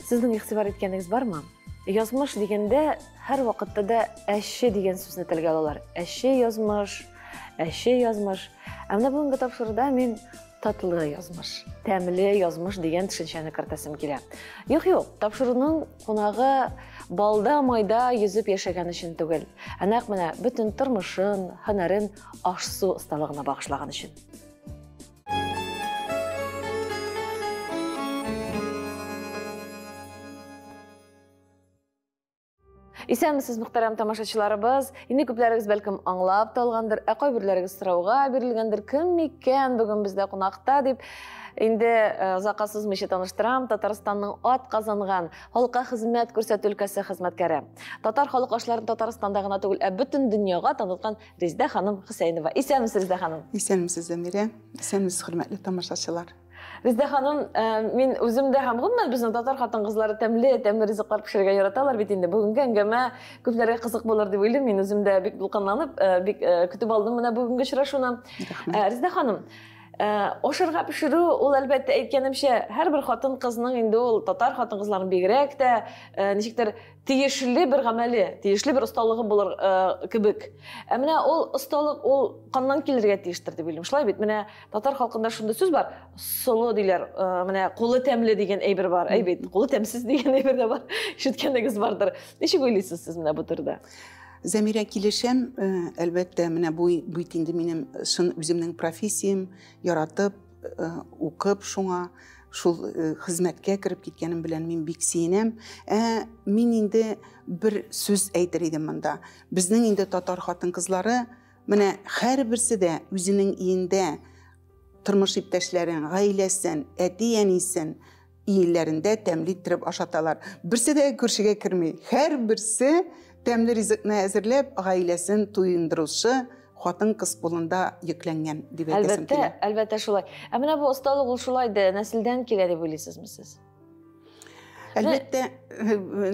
Сезнең игътибар иткәнегез бармы? Язмыш дигәндә һәр вакытта да әче дигән сүзне телгә алалар. Әче язмыш, әче язмыш. Ә менә бүгенге тапшыруда мин татлы язмыш, тәмле язмыш дигән төшенчәне кертәсем килә. Юк, юк, тапшыруның кунагы балда майда йөзеп яшәгән өчен түгел, ә нәкъ менә бөтен тормышын, һөнәрен аш-су осталыгына багышлаган өчен. Исәнмесез, мөхтәрәм тамашачыларыбыз. Инде күпләрегез бәлкем аңлап та алгандыр, ә кайберләрегез сорауга бирелгәндер, кем микән бүген бездә кунакта дип. Инде э, озакка сузмыйча таныштырам, Татарстанның ат казанган халыкка хезмәт күрсәтү өлкәсе хезмәткәре. Татар халык ашларын Татарстанда гына түгел, ә бөтен дөньяга таныткан Резидә ханым Хөсәенова. Исәнмесез, Резидә ханым. Исәнмесез, Замирә. Исәнмесез, хөрмәтле тамашачылар. Резидә ханым, э, мин үзем дә һәм гомумән безнең татар хатын-кызлары тәмле, тәмле ризыклар пешерергә яраталар бит инде. Бүгенге әңгәмә күпләргә кызык булыр дип уйлыйм. Мин үзем дә бик дулкынланып, э, бик э, көтеп алдым менә бүгенге очрашуны. Резидә ханым, ашарга пешерү ул әлбәттә әйткәнемчә һәрбер хатын-кызның инде ул татар хатын-кызларының бигрәк тә ничектер тиешле бер гамәле, тиешле бер осталыгы булыр э, кебек. Ә менә ул осталык ул каннан килергә тиештер дип уйлыйм. Шулай бит, менә татар халкында шундый сүз бар, солы диләр, э, менә кулы тәмле дигән әйбер бар. Әй бит, кулы тәмсез дигән әйбер дә бар. Ишеткәнегез бардыр. Ничек уйлыйсыз сез менә бу турыда? Зәмирә, килешәм, э, әлбәттә, менә бу бит инде минем чын үземнең профессиям, яратып, Э, укып шуңа шул э, хезмәткә кереп киткәнем белән мин бик сөенәм. Ә мин инде бер сүз әйтер идем монда. Безнең инде татар хатын-кызлары менә һәрберсе дә үзенең өендә тормыш иптәшләрен, гаиләсен, әти-әнисен Иелләрендә тәмле иттереп ашаталар. Берсе дә күршегә керми. Һәрберсе тәмле ризыкны әзерләп, гаиләсен туендыручы хатын-кыз кулында йөкләнгән дип әйтәсем килә. Әлбәттә, әлбәттә шулай. Ә менә бу осталык ул шулай да нәселдән килә дип уйлыйсызмы сез? Әлбәттә,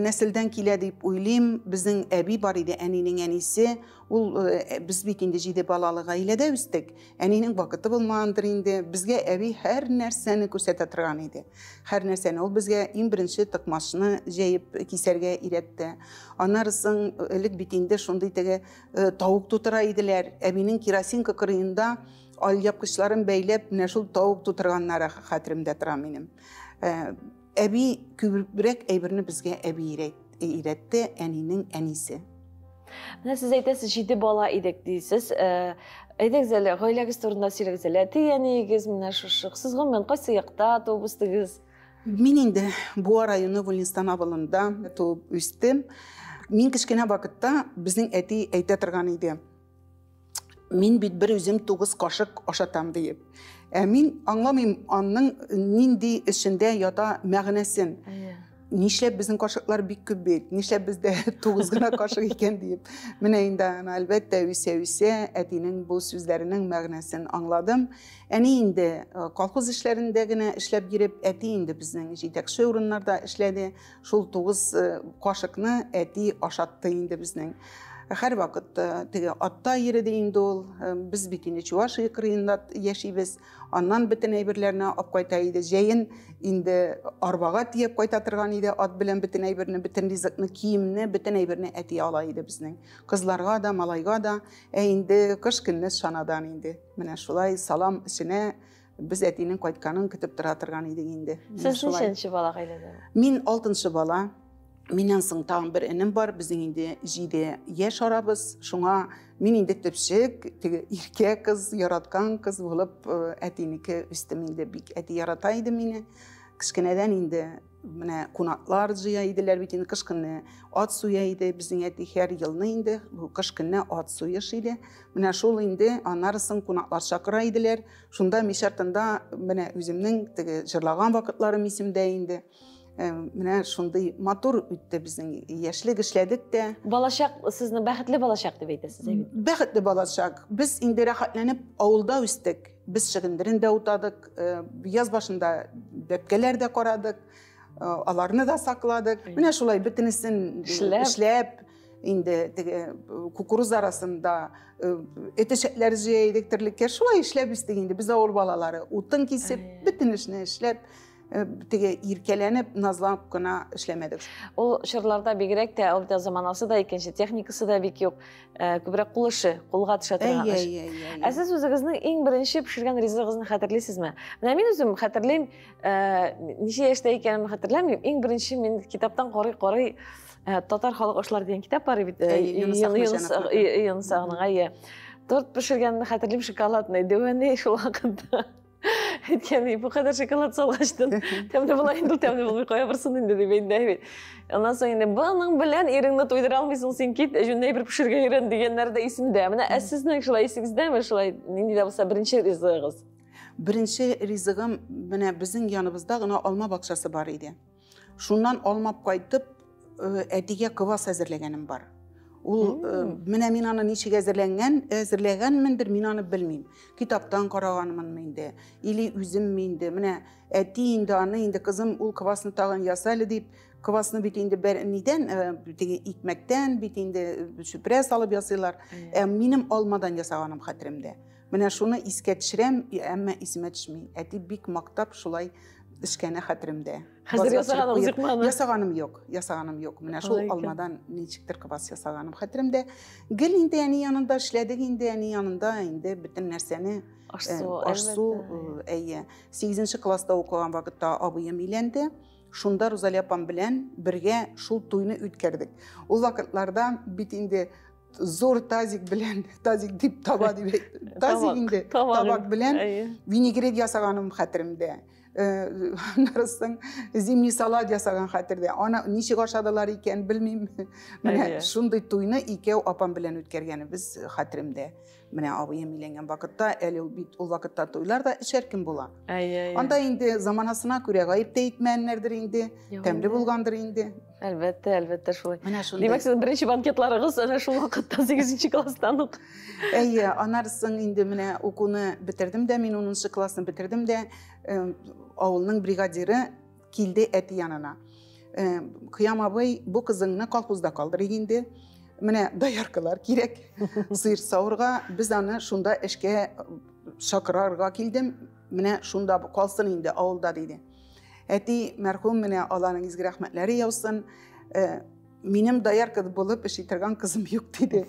нәселдән килә дип уйлыйм. Безнең әби бар иде, әнинең әнисе. Ул э, без бит инде җиде балалы гаиләдә үстек. Әнинең вакыты булмагандыр инде. Безгә әби һәр нәрсәне күрсәтә торган иде. Һәр нәрсәне. Ул безгә иң беренче токмачны җәеп кисәргә өйрәтте. Аннары соң элек бит инде шундый теге э, тавык тутыра иделәр. Әбинең керосинка кырыенда алъяпкычларын бәйләп, менә шул тавык тутырганнары хәтеремдә тора минем. Э, әби күбрәк әйберне безгә әби өйрәтте, әнинең әнисе. Менә сез әйтәсез, җиде бала идек дисез. Э, әйдәгез әле, гаиләгез турында сөйләгез әле. Әти-әниегез менә шушы. Сез гомумән кайсы якта туып үстегез? Мин инде Буа районы Вольнистан авылында туып үстем. Мин кечкенә вакытта безнең әти әйтә торган иде. Мин бит бер үзем тугыз кашык ашатам диеп. Ә мин аңламыйм аның нинди эчендә ята мәгънәсен. Нишләп безнең кашыклар бик күп бит, нишләп бездә тугыз гына кашык икән диеп. Менә инде аны әлбәттә үсә-үсә әтинең бу сүзләренең мәгънәсен аңладым. Әни инде э, колхоз эшләрендә генә эшләп йөреп, әти инде безнең җитәкче урыннарда эшләде. Шул тугыз э, кашыкны әти ашатты инде безнең. Һәрвакыт э, теге атта йөрде инде ул. Э, без бит инде Чувашия кырыенда яшибез. Аннан бөтен әйберләрне алып кайта иде. Җәен инде арбага тиеп кайта торган иде. Ат белән бөтен әйберне, бөтен ризыкны, киемне, бөтен әйберне әти ала иде безнең. Кызларга да, малайга да. Ә инде кыш көнне чанадан инде. Менә шулай салам эченә без әтинең кайтканын көтеп тора торган идек инде. Сез ничәнче бала гаиләдә? Мин алтынчы бала. Миннән соң тагын бер энем бар, безнең инде 7 яшь арабыз. Шуңа мин инде төпчек, теге иркә кыз, яраткан кыз булып, э, әтинеке үстем инде. Бик әти ярата иде мине. Кечкенәдән инде менә кунаклар җыя иделәр бит инде кыш көне ат суя иде безнең әти һәр елны инде бу кыш көне ат суеш иде. Менә шул инде аннары соң кунаклар чакыра иделәр. Шунда мич артында менә үземнең теге җырлаган вакытларым исемдә инде. Э, менә шундый матур үтте безнең яшьлек, эшләдек тә. Балачак сезне бәхетле балачак дип әйтәсез, әйбит? Бәхетле балачак. Без инде рәхәтләнеп авылда үстек. Без чөгендерен дә утадык, э, яз башында бәбкәләр дә карадык, э, аларны да сакладык. Менә шулай бөтенесен эшләп, инде теге кукуруз арасында этешәкләр җыя идек терлеккә. Шулай эшләп үстек инде. Без авыл балалары. Утын кисеп, бөтен эшне эшләп. теге иркәләнеп, назланып кына эшләмәдек. Ул чорларда бигрәк тә, ул бит заманасы да икенче, техникасы да бик юк. Күбрәк кул эше, кулга төшә торган эш. Ә сез үзегезнең иң беренче пешергән ризыгыгызны хәтерлисезме? Менә мин үзем хәтерлим, ничә яшьтә икәнемне хәтерләмим. Иң беренче мин китаптан карый-карый Татар халык ашлары дигән китап бар бит. Юныс агының, әйе. Торт пешергәнне хәтерлим, шоколадный. Дәвәне шул вакытта. Әйткән, бу кадәр шоколад салгачтын, тәмле була инде, тәмле булмый кая барсын инде дип әйтте бит. Аннан соң инде моның белән иреңне туйдыра алмыйсың, син кит, җүнләй бер пешергә өйрән дигәннәр дә исемдә. Менә ә сезнең шулай исегездәме, шулай нинди дә булса беренче ризыгыгыз? Беренче ризыгым менә безнең яныбызда гына алма бакчасы бар иде. Шуннан алмап кайтып, әтигә квас әзерләгәнем бар. Ул менә мин аны ничек әзерләгәнмендер, мин аны белмим. Китаптан караганмынмы инде, или үземме инде. Менә әти инде аны инде, кызым, ул квасны тагын яса әле дип, квасны бит инде бер нидән, теге икмәктән бит инде чүпрә салып ясыйлар. Ә минем алмадан ясаганым хәтеремдә. Менә шуны искә төшерәм, әмма исемә төшми. Әти бик мактап шулай эшкәне хәтеремдә. Хәзер ясаганыгыз юкмы аны? Ясаганым юк, ясаганым юк. Менә шул алмадан ничектер квас ясаганым хәтеремдә. Гел инде әни янында эшләдек инде, әни янында инде бөтен нәрсәне аш-су, әйе. 8 класста укыган вакытта абыем өйләнде. Шунда Рузалия апам белән бергә шул туйны үткәрдек. Ул вакытларда бит инде зур тазик белән, тазик дип таба дип әйт, тазик инде, табак белән винегрет ясаганым хәтеремдә. Аннары зимний салат ясаган хәтердә. Аны ничек ашадылар икән, белмим. Менә шундый туйны икәү апам белән үткәргәнебез хәтеремдә. Менә абыем өйләнгән вакытта, әле бит ул вакытта туйлар да эчәр кем була. Анда инде заманасына күрә гаеп тә итмәгәннәрдер инде, тәмле булгандыр инде. Әлбәттә, әлбәттә шулай. Димәк, сезнең беренче банкетларыгыз әнә шул вакытта 8 класстан ук. Әйе, аннары соң инде менә укуны бетердем дә, мин 10 классны бетердем дә, авылның бригадиры килде әти янына. Кыям абый, бу кызыңны колхозда калдырыйк инде. Менә дояркалар кирәк, сыер савырга, без аны шунда эшкә чакырырга килдем. Менә шунда калсын инде авылда диде. Әти мәрхүм, менә Алланың изге рәхмәтләре яусын. Минем доярка булып эш итергән кызым юк диде.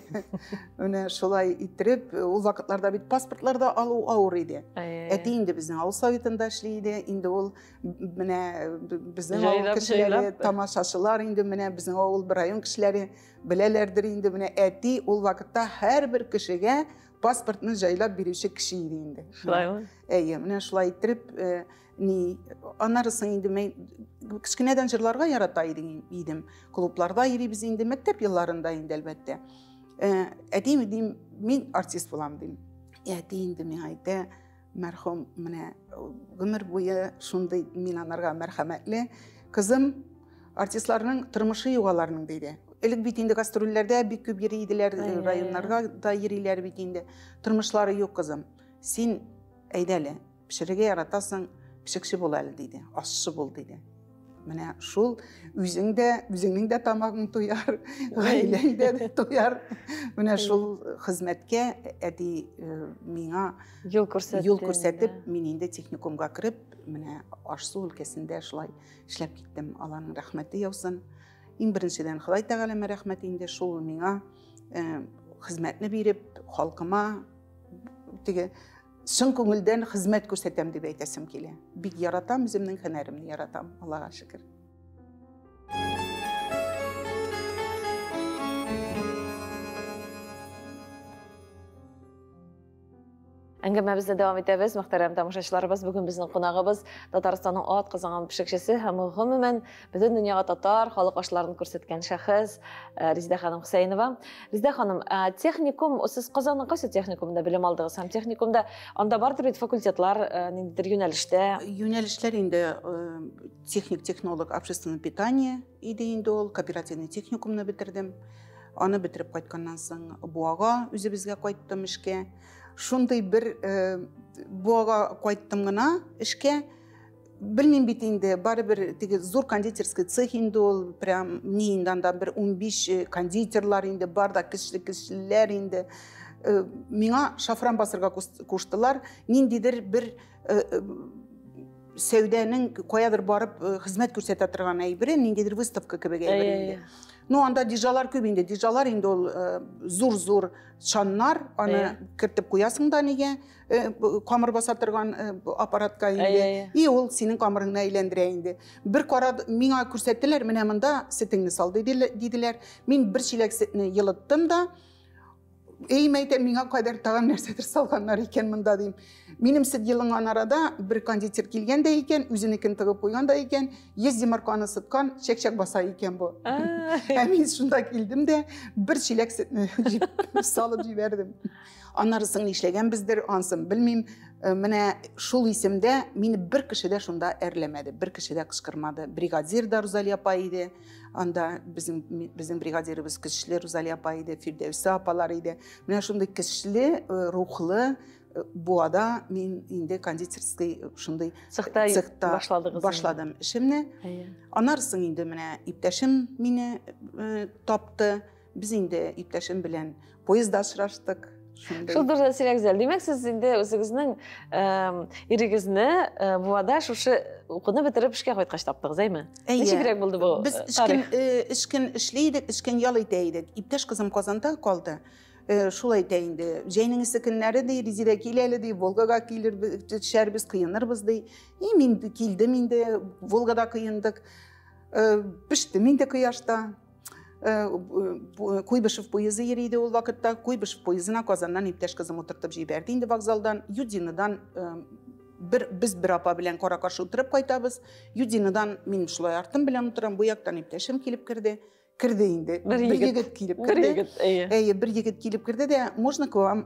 Менә шулай иттереп, ул вакытларда бит паспортлар да алу авыр иде. Әти инде безнең авыл советында эшли иде. Инде ул менә безнең авыл кешеләре, тамашачылар инде менә безнең авыл район кешеләре беләләрдер инде. Менә әти ул вакытта һәрбер кешегә паспортны җайлап бирүче кеше иде инде. Шулаймы? Әйе, менә шулай иттереп, ни, аннары соң инде мин кечкенәдән җырларга ярата идем. Клубларда йөрибез инде, мәктәп елларында инде әлбәттә. Әтием дим, мин артист булам дим. Әти инде миңа әйтә, мәрхүм, менә гомер буе шундый мин анарга мәрхәмәтле. Кызым, артистларның тормышы юк аларның диде. Элек бит инде гастрольләрдә бик күп йөри иделәр, районнарга да йөриләр бит инде. Тормышлары юк, кызым. Син әйдә әле, пешерергә яратасың, пешекче бул әле диде, ашчы бул диде. Менә шул үзең дә, үзеңнең дә тамагың туяр, гаиләң дә туяр. Менә шул хезмәткә әти миңа юл күрсәтеп, мин инде техникумга кереп, менә аш-су өлкәсендә шулай эшләп киттем. Алланың рәхмәте яусын. Иң беренчедән Ходай Тәгаләмә рәхмәт инде, шул миңа хезмәтне биреп, халкыма теге чын күңелдән хезмәт күрсәтәм дип әйтәсем килә. Бик яратам, үземнең һөнәремне яратам, Аллага шөкер. Әңгәмәбезне дәвам итәбез. Мөхтәрәм тамашачыларыбыз, бүген безнең кунагыбыз Татарстанның ат казанган пешекчесе һәм гомумән бөтен дөньяга татар халык ашларын күрсәткән шәхес Резидә ханым Хөсәенова. Резидә ханым, техникум, сез Казанның кайсы техникумында белем алдыгыз? Һәм техникумда анда бардыр бит факультетлар, ниндидер юнәлештә? Юнәлешләр инде техник-технолог общественного питания иде инде ул, кооперативный техникумны бетердем. Аны бетереп кайтканнан соң Буага үзебезгә кайттым эшкә. Шундый бер Буага кайттым гына эшкә. Белмим бит инде, барыбер теге зур кондитерский цех инде ул, прям ни инде анда бер 15 кондитерлар инде бар да, кешеле кешеләр инде. Миңа шафран басырга куштылар, ниндидер бер Сәүдәнең каядыр барып хезмәт күрсәтә торган әйбере, ниндидер выставка кебек әйбер инде. Ну, анда дижалар күп инде. Дижалар инде ул зур-зур чаннар, аны кертеп куясың да нигә, камыр баса торган аппаратка инде. И ул синең камырыңны әйләндерә инде. Бер кара миңа күрсәттеләр, менә монда сөтеңне сал диделәр. Мин бер чиләк сөтне йылыттым да, эй, мәйтәм, миңа кадәр тагын нәрсәдер салганнар икән монда дим. Минем сөт йылынган арада бер кондитер килгән дә икән, үзенекен тыгып куйган да икән, 100 йомырканы сыткан, чәк-чәк баса икән бу. Ә мин шунда килдем дә, бер чиләк сөтне салып җибәрдем. Аннары соң нишләгәнбездер, ансын белмим. Менә шул исемдә мине бер кеше дә шунда әрләмәде, бер кеше дә кычкырмады. Бригадир да Рузалия апа иде. Анда безнең бригадирыбыз көчле Рузалия апа иде, Фирдәүсә апалар иде. Менә шундый көчле, рухлы Буада мин инде кондитерский шундый цехта башладым эшемне. Аннары соң инде менә иптәшем мине тапты. Без инде иптәшем белән поездда очраштык. Шул турыда сөйләгез әле. Димәк, сез инде үзегезнең ирегезне Буада шушы укуны бетереп эшкә кайткач таптыгыз, әйме? Ничегрәк булды бу? Без өч көн эшли идек, өч көн ял итә идек. Иптәш кызым Казанда калды. Шул әйтә инде, җәйнең эссе көннәре ди, Резидә кил әле ди, Волгага килербез, төшәрбез, кыенырбыз ди. И мин килдем инде, Волгада кыендык. Пештем инде кояшта. Куйбышев поезды йөри иде ул вакытта. Куйбышев поездына Казаннан иптәш кызым утыртып җибәрде инде вокзалдан. Юдинодан без бер апа белән кара-каршы утырып кайтабыз. Юдинодан мин шулай артым белән утырам, бу яктан иптәшем килеп керде. Керде инде. Бер егет килеп керде. Бер егет, әйе. Әйе, бер егет килеп керде дә, можно к вам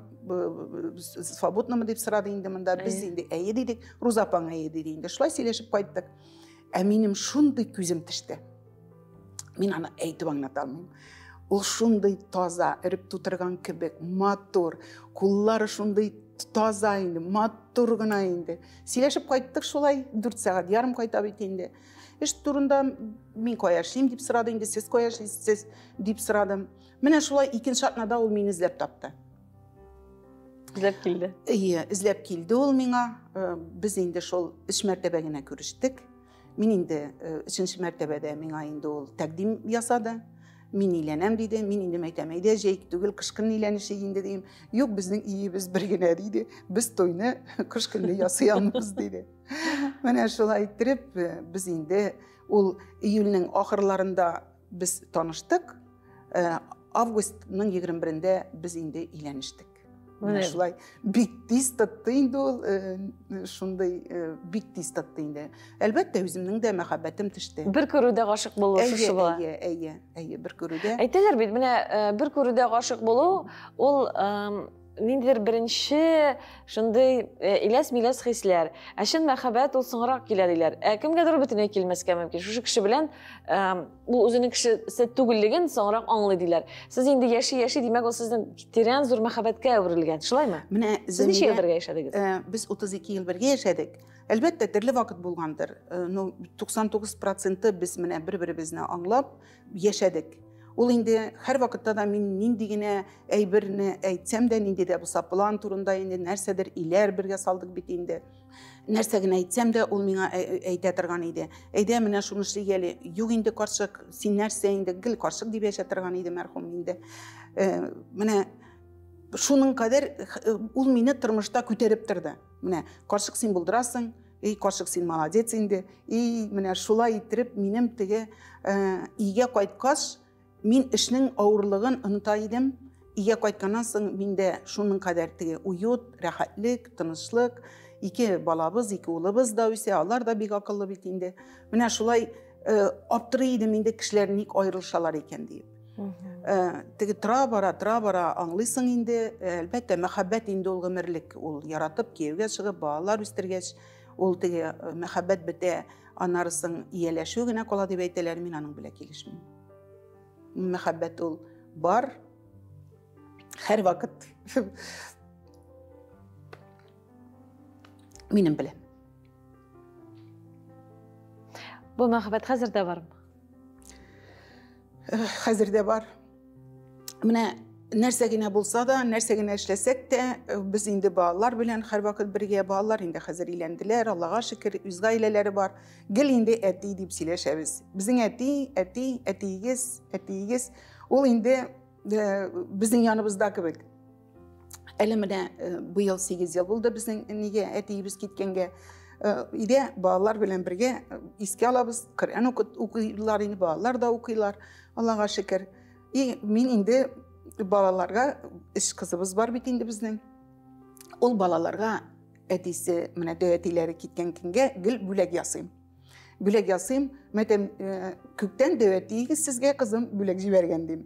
свободному дип сорады инде монда. Без инде әйе дидек. Руза апаң әйе диде инде. Шулай сөйләшеп кайттык. Ә минем шундый күзем төште. Мин аны әйтеп аңлата алмыйм. Ул шундый таза, эреп тутырган кебек, матур, куллары шундый таза инде, матур гына инде. Сөйләшеп кайттык шулай, 4 сәгать ярым кайта бит инде. Эш турында мин кая эшлим дип сорады инде, сез кая эшлисез дип сорадым. Менә шулай икенче атнада ул мине эзләп тапты. Эзләп килде. Әйе, эзләп килде ул миңа. Без инде шул 3 мәртәбә генә күрештек. Мин инде 3-нче мәртәбәдә миңа инде ул тәкъдим ясады. Мин өйләнәм диде. Мин инде әйтәм, әйдә җәй түгел, кыш көнне өйләнешик инде дим. Юк, безнең өебез бер генә диде. Без туйны кыш көнне ясый алмыйбыз диде. Менә шулай иттереп без инде ул июльнең ахырларында без таныштык. Августның 21-ндә без инде өйләнештек. Менә шулай бик тиз тотты инде ул, шундый бик тиз тотты инде. Әлбәттә, үземнең дә мәхәббәтем төште. Бер күрүдә гашык булу шушы була. Әйе, әйе, әйе, бер күрүдә. Әйтәләр бит, менә бер күрүдә гашык булу ул ниндидер беренче шундый иләс-миләс хисләр. Ә чын мәхәббәт ул соңрак килә диләр. Ә кемгәдер бөтенләй килмәскә мөмкин. Шушы кеше белән ул үзенең кешесе түгеллеген соңрак аңлый диләр. Сез инде яши-яши, димәк, ул сезнең тирән зур мәхәббәткә әверелгән. Шулаймы? Менә сез ничә ел бергә яшәдегез? Без 32 ел бергә яшәдек. Әлбәттә, төрле вакыт булгандыр. Ну, 99% без менә бер-беребезне аңлап яшәдек. Ул инде һәр вакытта да мин нинди генә әйберне әйтсәм дә, нинди дә булса план турында инде нәрсәдер иләр бергә салдык бит инде. Нәрсә генә әйтсәм дә, ул миңа әйтә торган иде. Әйдә, менә шуны эшлик әле. Юк инде, карчык, син нәрсә инде, гел карчык дип яшә торган иде мәрхүм инде. Менә шуның кадәр ул мине тормышта күтәреп торды. Менә, карчык, син булдырасың. Эй, карчык, син молодец инде. Эй, менә шулай иттереп минем теге өйгә кайткач, мин эшнең авырлыгын оныта идем. Өйгә кайтканнан соң миндә шуның кадәр теге уют, рәхәтлек, тынычлык. Ике балабыз, ике улыбыз да үсә, алар да бик акыллы бит инде. Менә шулай аптырый идем инде, кешеләр ник аерылышалар икән диеп. Теге тора бара, тора бара аңлыйсың инде. Әлбәттә, мәхәббәт инде ул гомерлек. Ул яратып кияүгә чыгып, балалар үстергәч, ул теге мәхәббәт бетә, аннары соң ияләшү генә кала дип әйтәләр, мин аның белән килешмим. Мәхәббәт ул бар, һәр вакыт минем белән. Бу мәхәббәт хәзер дә бармы? Хәзер дә бар. Менә Нәрсә генә булса да, нәрсә генә эшләсәк тә, без инде балалар белән һәрвакыт бергә, балалар инде хәзер өйләнделәр, Аллага шөкер, үз гаиләләре бар. Гел инде әти дип сөйләшәбез. Безнең әти, әти, әтиегез, әтиегез, ул инде безнең яныбызда кебек. Әле менә быел 8 ел булды безнең нигә әтиебез киткәнгә. Өйдә балалар белән бергә искә алабыз, Коръән укыйлар инде, балалар да укыйлар, Аллага шөкер. И мин инде балаларга, өч кызыбыз бар бит инде безнең. Ул балаларга әтисе, менә дәү әтиләре киткән көнгә гел бүләк ясыйм. Бүләк ясыйм, мәтәм, күктән дәү әтиегез сезгә, кызым, бүләк җибәргән дим.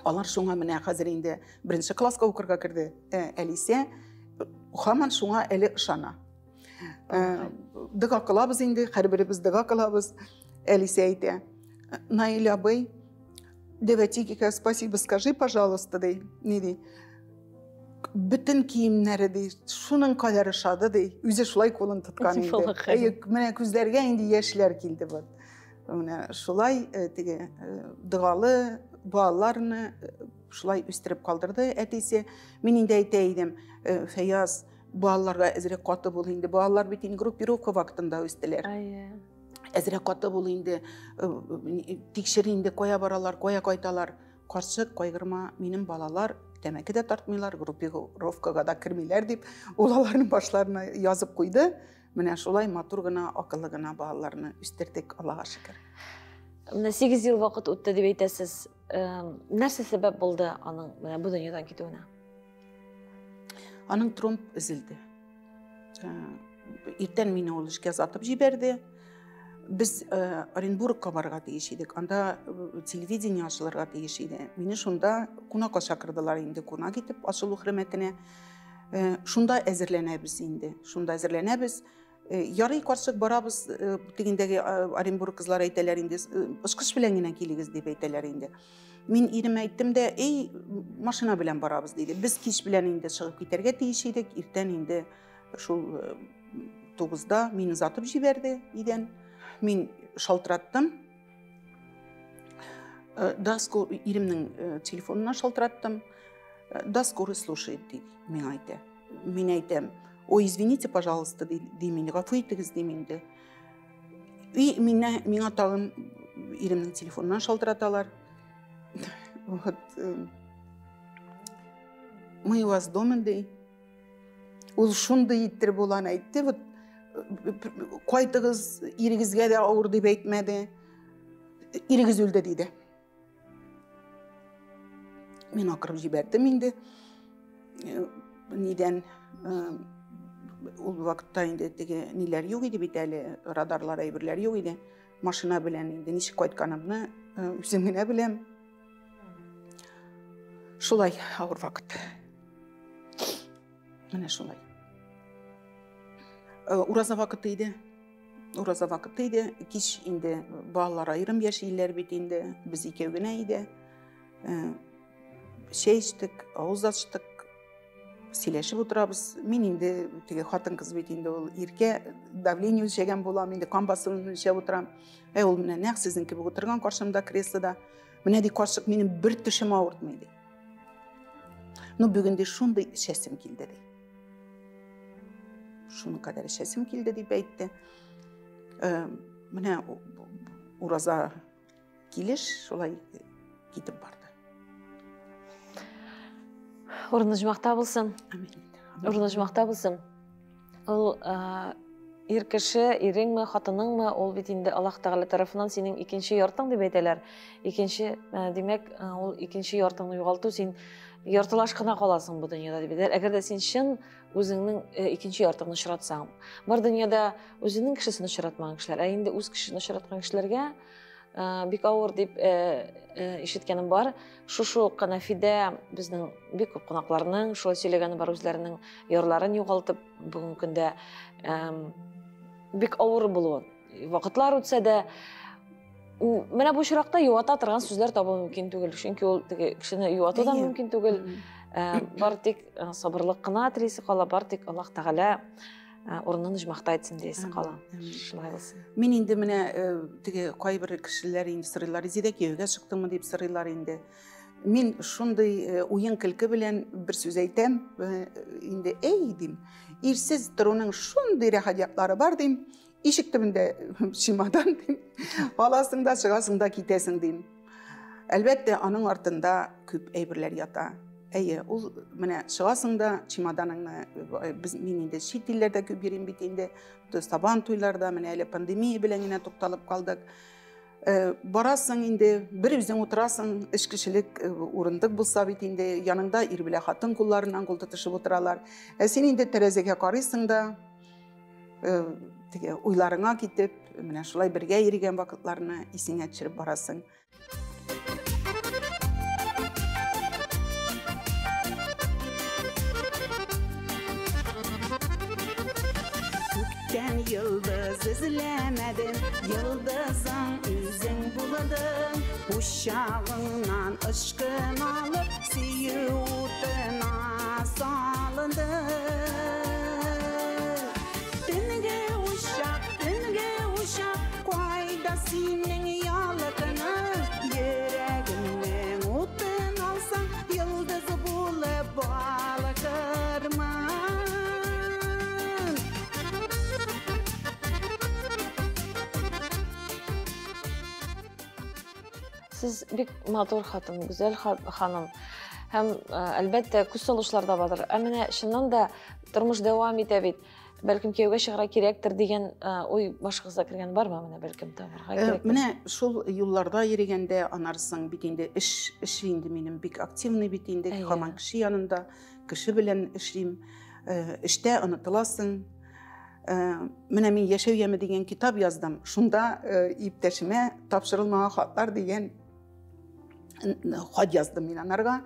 Алар шуңа менә хәзер инде беренче класска укырга керде. Әлисә һаман шуңа әле ышана. Дога кылабыз инде, һәрберебез дога кылабыз. Әлисә әйтә: "Наил абый, дәү спасибо скажи, пожалуйста", ди. Ни ди? Бөтен киемнәре ди, шуның кадәр ошады ди. Үзе шулай кулын тоткан инде. Әйе, менә күзләргә инде яшьләр килде вот. Менә шулай теге догалы балаларны шулай үстереп калдырды әтисе. Мин инде әйтә идем, Фәяз, балаларга әзрәк каты бул инде. Балалар бит инде группировка вакытында үстеләр. Әйе. Әзрәк каты бул инде, тикшер инде, кая баралар, кая кайталар. Карчык, кайгырма, минем балалар тәмәке дә тартмыйлар, группировкага да кермиләр дип, ул аларның башларына язып куйды. Менә шулай матур гына, акыллы гына балаларны үстердек, Аллага шөкер. Менә 8 ел вакыт үтте дип әйтәсез. Нәрсә сәбәп булды аның менә бу дөньядан китүенә? Аның тромб өзелде. Иртән мине ул эшкә озатып җибәрде. Без Оренбургка барырга тиеш идек. Анда телевидение ачылырга тиеш иде. Мине шунда кунакка чакырдылар инде, кунак итеп ачылу хөрмәтенә. Шунда әзерләнәбез инде. Шунда әзерләнәбез. Ярый, карчык, барабыз, тегендәге Оренбург кызлары әйтәләр инде, очкыч белән генә килегез дип әйтәләр инде. Мин иремә әйттем дә, эй, машина белән барабыз диде. Без кич белән инде чыгып китәргә тиеш идек, иртән инде шул 9-да мине озатып җибәрде өйдән. Мин шалтыраттым. Да, иремнең телефонына шалтыраттым. Да, скорый слушает, ди, миңа әйтә. Мин әйтәм, ой, извините, пожалуйста, дим инде, гафу итегез, дим инде. И миңа тагын иремнең телефоныннан шалтыраталар. Вот, мы у вас дома, ди. Ул шундый иттереп ул аны әйтте, вот, кайтыгыз, ирегезгә дә авыр дип әйтмәде. Ирегез үлде, диде. Мин акырып җибәрдем инде. Нидән ул вакытта инде теге ниләр юк иде бит әле, радарлар, әйберләр юк иде. Машина белән инде ничек кайтканымны үзем генә беләм. Шулай авыр вакыт. Менә шулай. Ураза вакыты иде. Ураза вакыты иде. Кич инде балалар аерым яшиләр бит инде. Без икәү генә иде. Чәй эчтек, авыз ачтык, сөйләшеп утырабыз. Мин инде теге хатын-кыз бит инде ул иркә, давление үлчәгән булам, инде кан басымын үлчәп утырам. Ә ул менә нәкъ сезнең кебек утырган каршымда креслода. Менә ди карчык, минем бер төшем авыртмый ди. Ну бүген ди шундый эчәсем килде ди. Шуның кадәр эчәсем килде дип әйтте. Менә ураза килеш шулай китеп барды. Урыны җомахта булсын. Амин. Урыны җомахта булсын. Ул ир кеше, иреңме, хатыныңмы, ул бит инде Аллаһ Тәгалә тарафыннан синең икенче яртың дип әйтәләр. Икенче, димәк, ул икенче яртыңны югалту, син яртылаш кына каласың бу дөньяда дип әйтәләр. Әгәр дә син чын үзеңнең икенче яртыңны очратсаң. Бар дөньяда үзенең кешесен очратмаган кешеләр, ә инде үз кешесен очраткан кешеләргә бик авыр дип ишеткәнем бар. Шушы ук Канәфидә безнең бик күп кунакларның шулай сөйләгәне бар, үзләренең ярларын югалтып, бүгенге көндә бик авыр булуын. Вакытлар үтсә дә, менә бу очракта юата торган сүзләр табу мөмкин түгел, чөнки ул теге кешене юату да мөмкин түгел. Бар тик сабырлык кына телисе кала, бар тик Аллаһ Тәгалә урынын оҗмахта итсен диясе кала. Шулай булсын. Мин инде менә теге кайбер кешеләр инде сорыйлар, Резидә кияүгә чыктыңмы дип сорыйлар инде. Мин шундый уен көлке белән бер сүз әйтәм, инде әй дим, ирсез торуның шундый рәхәт яклары бар дим, ишек төбендә чемодан дим, аласың да чыгасың да китәсең дим. Әлбәттә, аның артында күп әйберләр ята. Әйе, ул менә чыгасың да чемоданыңны, без мин инде чит илләрдә күп йөрим бит инде, сабан туйларда, менә әле пандемия белән генә тукталып калдык. Барасың инде, бер үзең утырасың, өч кешелек урындык булса бит инде, яныңда ир белән хатын кулларыннан кул тотышып утыралар. Ә син инде тәрәзәгә карыйсың да, теге уйларыңа китеп, менә шулай бергә йөргән вакытларны исеңә төшереп барасың. Күктән йолдыз эзләмәдем, йолдызың үзең булдың. Кушагыңнан ышкын алып, сөю утына салындың. Төнге учак, төнге учак, кайда синең ялкының? Йөрәгемнең утын алсаң, йолдыз булып балкырмын. Сез бик матур хатын, гүзәл ханым. Һәм, әлбәттә, күз салучылар да бардыр. Ә менә чыннан да тормыш дәвам итә бит. Бәлкем кияүгә чыгарга кирәктер дигән уй башыгызга кергән бармы? Менә бәлкем табарга кирәктер. Менә шул юлларда йөргәндә анарсың бит инде эш, эш инде минем бик активный бит инде, һаман кеше янында, кеше белән эшлим. Эштә онытыласың. Менә мин Яшәү яме дигән китап яздым. Шунда иптәшемә тапшырылмаган хатлар дигән хат яздым мин анарга.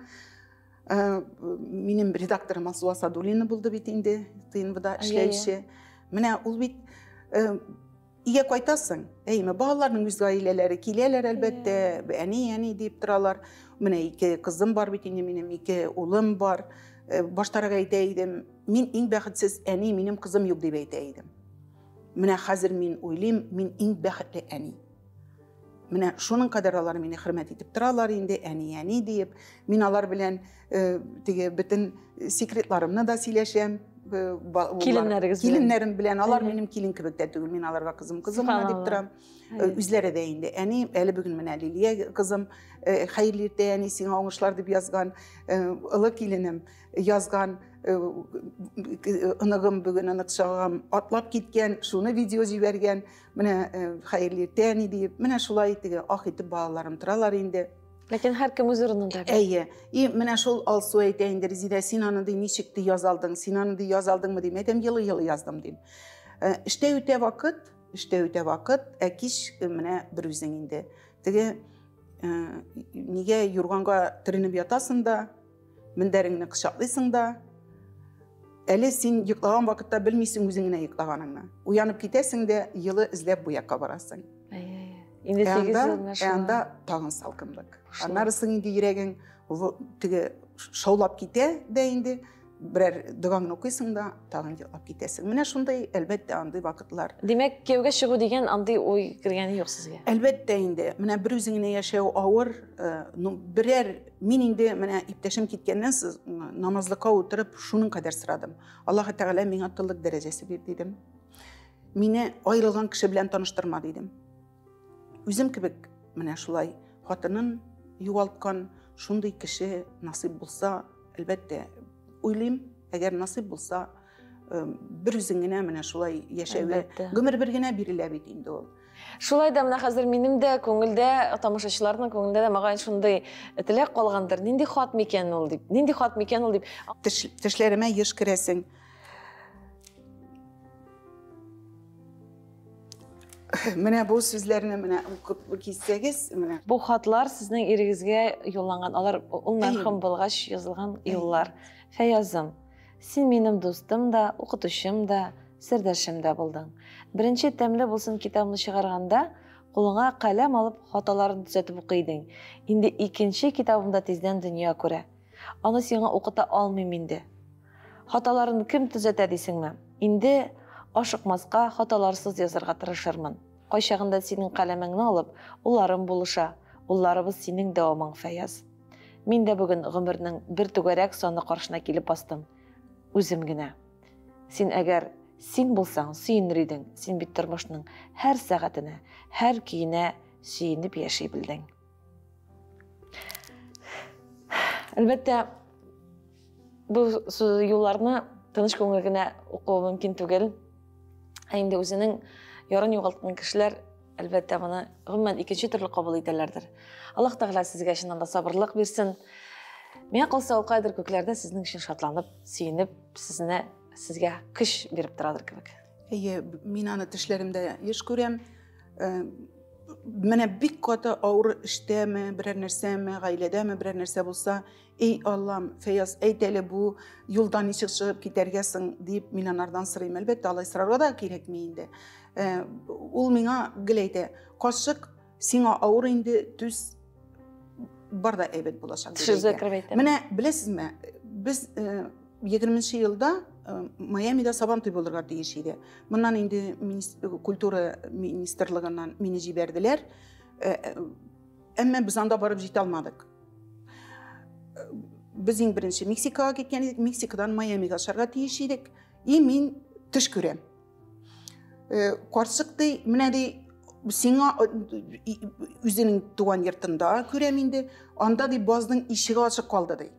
Минем редакторым Алсу Асадуллина булды бит инде, ТНВда эшләүче. Менә ул бит өйгә кайтасың, әйме, балаларның үз гаиләләре киләләр әлбәттә, әни, әни дип торалар. Менә ике кызым бар бит инде минем, ике улым бар. Баштарак әйтә идем, мин иң бәхетсез әни, минем кызым юк дип әйтә идем. Менә хәзер мин уйлыйм, мин иң бәхетле әни. Менә шуның кадәр алар мине хөрмәт итеп торалар инде, әни, әни диеп. Мин алар белән теге бөтен секретларымны да сөйләшәм. Киленнәрегез белән. Киленнәрем белән. Алар минем килен кебек тә түгел, мин аларга кызым, кызым гына дип торам. Үзләре дә инде. Әни, әле бүген менә Лилия кызым, хәерле иртә, әни, сиңа уңышлар дип язган, олы киленем язган, оныгым бүген оныкчагым атлап киткән, шуны видео җибәргән. Менә хәерле иртә, әни диеп, менә шулай теге ах итеп балаларым торалар инде. Ләкин һәркем үз урынында бит. Әйе. И менә шул Алсу әйтә инде, Резидә, син аны ди ничек ди яза алдың, син аны ди яза алдыңмы дим. Әйтәм, елый-елый яздым дим. Эштә үтә вакыт, эштә үтә вакыт, ә кич менә бер үзең инде. Теге нигә юрганга төренеп ятасың да, мендәреңне кочаклыйсың да, әле син йоклаган вакытта белмисең үзең генә йоклаганыңны. Уянып китәсең дә, елы эзләп бу якка барасың. Әйе. Инде 8 ел менә шулай. Ә анда тагын салкынлык. Аннары соң инде йөрәгең теге шаулап китә дә инде, берәр догаңны укыйсың да, тагын йоклап китәсең. Менә шундый, әлбәттә, андый вакытлар. Димәк, кияүгә чыгу дигән андый уй кергәне юк сезгә? Әлбәттә инде. Менә бер үзең генә яшәү авыр. Ну, берәр, мин инде менә иптәшем киткәннән соң намазлыкка утырып шуның кадәр сорадым. Аллаһ Тәгалә миңа тыллык дәрәҗәсе бир дидем. Мине аерылган кеше белән таныштырма дидем. Үзем кебек менә шулай хатынын югалткан шундый кеше насыйп булса, әлбәттә, уйлыйм, әгәр насыйп булса, бер үзең генә менә шулай яшәүгә гомер бер генә бирелә бит инде ул. Шулай да менә хәзер минем дә күңелдә, тамашачыларның күңелендә дә мөгаен шундый теләк калгандыр. Нинди хат микән ул дип? Нинди хат микән ул дип? Тешләремә еш керәсең. Менә бу сүзләрне менә укып китсәгез, менә. Бу хатлар сезнең ирегезгә юлланган, алар ул мәрхүм булгач язылган юллар. Фәязым, син минем дустым да, укытучым да, сердәшем дә булдың. Беренче тәмле булсын китабымны чыгарганда, кулыңа каләм алып хаталарын төзәтеп укый идең. Инде икенче китабым да тиздән дөнья күрә. Аны сиңа укыта алмыйм инде. Хаталарын кем төзәтә дисеңме? Инде ашыкмаска, хаталарсыз язарга тырышырмын. Кайчагында синең каләмеңне алып, улларым булыша. Улларыбыз синең дәвамың, Фәяз. Мин дә бүген гомернең бер түгәрәк саны каршына килеп бастым. Үзем генә. Син әгәр син булсаң, сөенер идең. Син бит тормышның һәр сәгатенә, һәр көенә сөенеп яши белдең. Әлбәттә, бу юлларны тыныч күңел генә уку мөмкин түгел. Ә инде үзенең ярын югалткан кешеләр, әлбәттә, моны гомумән икенче төрле кабул итәләрдер. Аллаһ Тәгалә сезгә чыннан да сабырлык бирсен. Миңа калса, ул кайдыр күкләрдә сезнең өчен шатланып, сөенеп, сезне сезгә көч биреп торадыр кебек. Әйе, мин аны төшләремдә еш күрәм. Менә бик каты авыр эштәме, берәр нәрсәме, гаиләдәме берәр нәрсә булса, эй Аллам, Фәяз, әйт әле бу юлдан ничек чыгып китәргә соң дип мин анардан сорыйм. Әлбәттә, алай сорарга да кирәкми инде. Ул миңа гел әйтә, кашык сиңа авыр инде, түз, бар да әйбәт булачак. Төшегезгә кереп әйтә. Менә беләсезме, без 20 елда Майамида Сабантуй булырга тиеш иде. Моннан инде культура министрлыгыннан мине җибәрделәр. Әмма без анда барып җитә алмадык. Без иң беренче Мексикага киткән идек, Мексикадан Майамига очарга тиеш идек. И мин төш күрәм. Карчык ди, менә ди, сиңа үзенең туган йортында күрәм инде, анда ди базның ишеге ачык калды ди.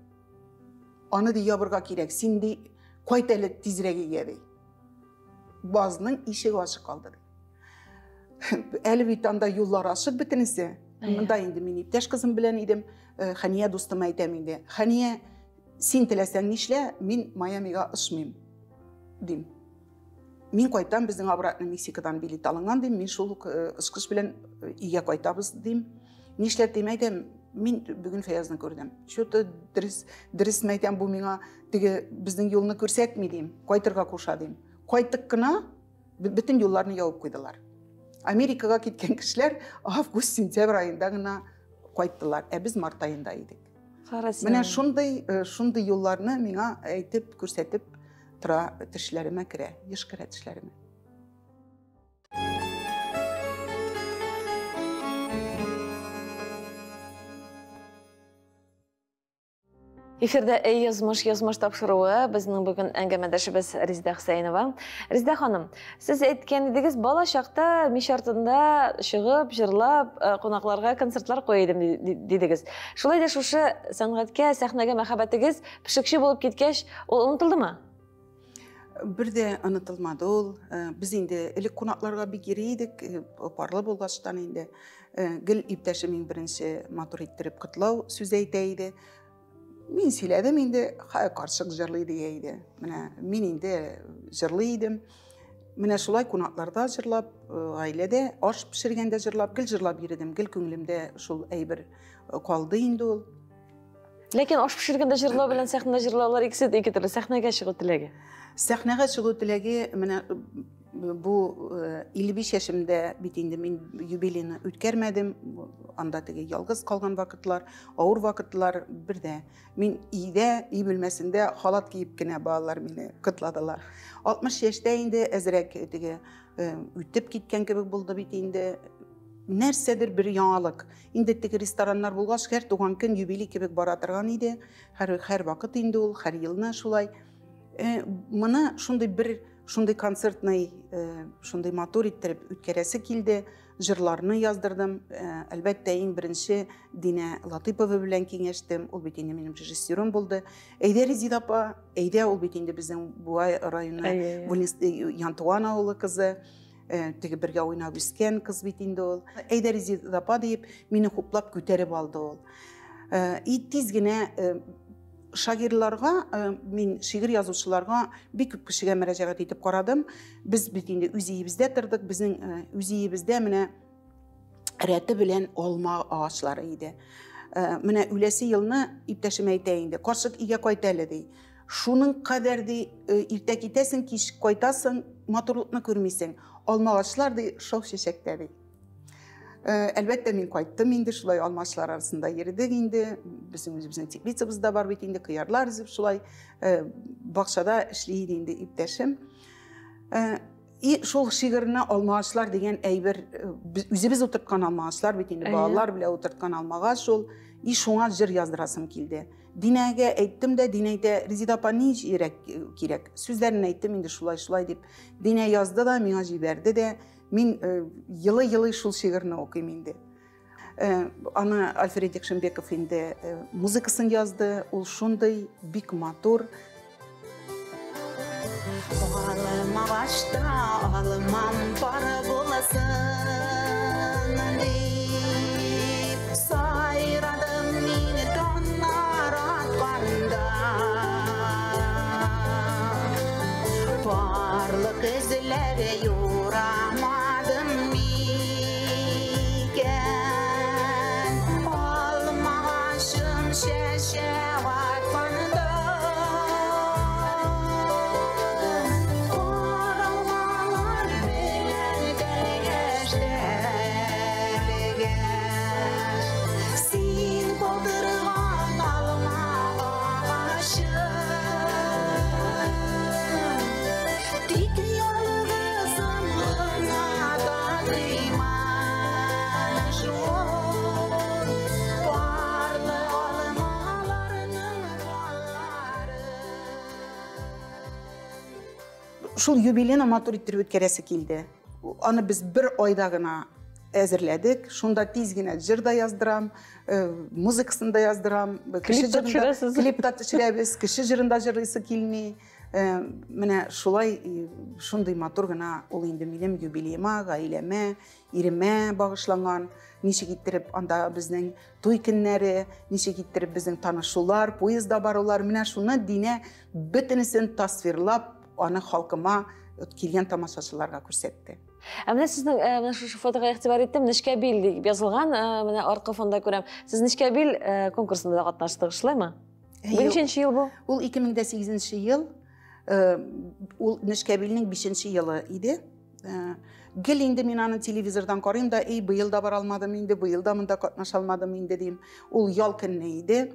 Аны ди ябырга кирәк, син ди кайт әле тизрәк өйгә ди. Базның ишеге ачык калды ди. Әле бит анда юллар ачык бөтенесе. Монда инде мин иптәш кызым белән идем. Хәния дустыма әйтәм инде. Хәния, син теләсәң нишлә, мин Майамига очмыйм, дим. Мин кайтам, безнең обратно Мексикадан билет алынган дим, мин шул ук очкыч белән өйгә кайтабыз дим. Нишләп дим, әйтәм, мин бүген Фәязны күрдем. Что-то дөрес, дөресме әйтәм, бу миңа теге безнең юлны күрсәтми дим, кайтырга куша дим. Кайттык кына, бөтен юлларны ябып куйдылар. Америкага киткән кешеләр август, сентябрь аенда гына кайттылар, ә без март аенда идек. Менә шундый, шундый юлларны миңа әйтеп, күрсәтеп тора, төшләремә керә, еш керә төшләремә. Эфирда Эй язмыш, язмыш тапшыруы. Безнең бүген әңгәмәдәшебез Резеда Хөсәенова. Резеда ханым, сез әйткән идегез, бала чакта мич артында чыгып, җырлап, кунакларга концертлар куя идем дидегез. Шулай да шушы сәнгатькә, сәхнәгә мәхәббәтегез пешекче булып киткәч, ул онытылдымы? Бер дә онытылмады ул. Без инде элек кунакларга бик йөри идек, парлы булгачтан инде. Гел иптәшем иң беренче матур иттереп котлау сүзе әйтә иде. Мин сөйләдем инде, карчык җырлый дия иде. Менә мин инде җырлый идем. Менә шулай кунакларда җырлап, гаиләдә аш пешергәндә җырлап, гел җырлап йөрдем. Гел күңелемдә шул әйбер калды инде ул. Ләкин аш пешергәндә җырлау белән сәхнәдә җырлаулар икесе дә ике төрле. Сәхнәгә чыгу теләге. Сәхнәгә чыгу теләге менә бу 55 яшемдә бит инде мин юбилейны үткәрмәдем. Анда теге ялгыз калган вакытлар, авыр вакытлар бер дә. Мин өйдә, өй бүлмәсендә халат киеп кенә балалар мине котладылар. 60 яшьтә инде әзрәк теге үтеп киткән кебек булды бит инде. Нәрсәдер бер яңалык. Инде теге рестораннар булгач, һәр туган көн юбилей кебек бара торган иде. Һәр вакыт инде ул, һәр елны шулай. Моны шундый бер шундый концертный, шундый матур иттереп үткәрәсе килде. Җырларны яздырдым. Әлбәттә, иң беренче Динә Латыпова белән киңәштем. Ул бит инде минем режиссерым булды. Әйдә, Резеда апа, әйдә, ул бит инде безнең Буа районы Янтуган авылы кызы. Теге бергә уйнап үскән кыз бит инде ул. Әйдә, Резеда апа диеп, мине хуплап күтәреп алды ул. И тиз генә шагыйрьләргә, мин шигырь язучыларга бик күп кешегә мөрәҗәгать итеп карадым. Без бит инде үз өебездә тордык, безнең үз өебездә менә рәте белән алма агачлары иде. Менә үләсе елны иптәшем әйтә инде, карчык өйгә кайт әле ди. Шуның кадәр ди, иртә китәсең, кич кайтасың, матурлыкны күрмисең. Алма агачлар ди, шау чәчәктә ди. Әлбәттә, мин кайттым инде, шулай алмачлар арасында йөрдек инде. Безнең үзебезнең теплицабыз да бар бит инде, кыярлар өзеп шулай бакчада эшли иде инде иптәшем. И шул шигырьне алмагачлар дигән әйбер, үзебез утырткан алмагачлар бит инде, балалар белән утырткан алмагач шул. И шуңа җыр яздырасым килде. Динәгә әйттем дә, Динә әйтә, Резеда апа, ни кирәк? Сүзләрен әйттем инде шулай-шулай дип. Динә язды да, миңа җибәрде дә. Мин елый-елый шул шигырьне укыйм инде. Аны Альфред Якшимбеков инде музыкасын язды. Ул шундый бик матур. Алмагачта алмам пары булсын дип сайрадым мин таңнар атканда. Парлык эзләре юрамадым микән? Алмагачым чәчәк атканда. Каралмалар белән тәлгәш, тәлгәш. Син калдырган алма агачым. Тик ялгызым гына татыймын шул парлы алмаларның балларын. Шул юбилейны матур иттереп үткәрәсе килде. Аны без бер айда гына әзерләдек. Шунда тиз генә җыр да яздырам, музыкасын да яздырам. Клип та төшерәсез. Клип та төшерәбез, кеше җырын да җырлыйсы килми. Менә шулай, шундый матур гына ул инде минем юбилеема, гаиләмә, иремә багышланган. Ничек иттереп анда безнең туй көннәре, ничек иттереп безнең танышулар, поездда барулар, менә шуны Динә бөтенесен тасвирлап, аны халкыма, килгән тамашачыларга күрсәтте. Ә менә сезнең, менә шушы фотога игътибар иттем, Нечкәбил дип язылган, менә арткы фонда күрәм. Сез Нечкәбил конкурсында да катнаштыгыз, шулаймы? Әйе. Ничәнче ел бу? Ул 2008 ел, ул Нечкәбилнең 5 елы иде. Гел инде мин аны телевизордан карыйм да, эй, быел да бара алмадым инде, быел да монда катнаша алмадым инде дим. Ул ял көнне иде,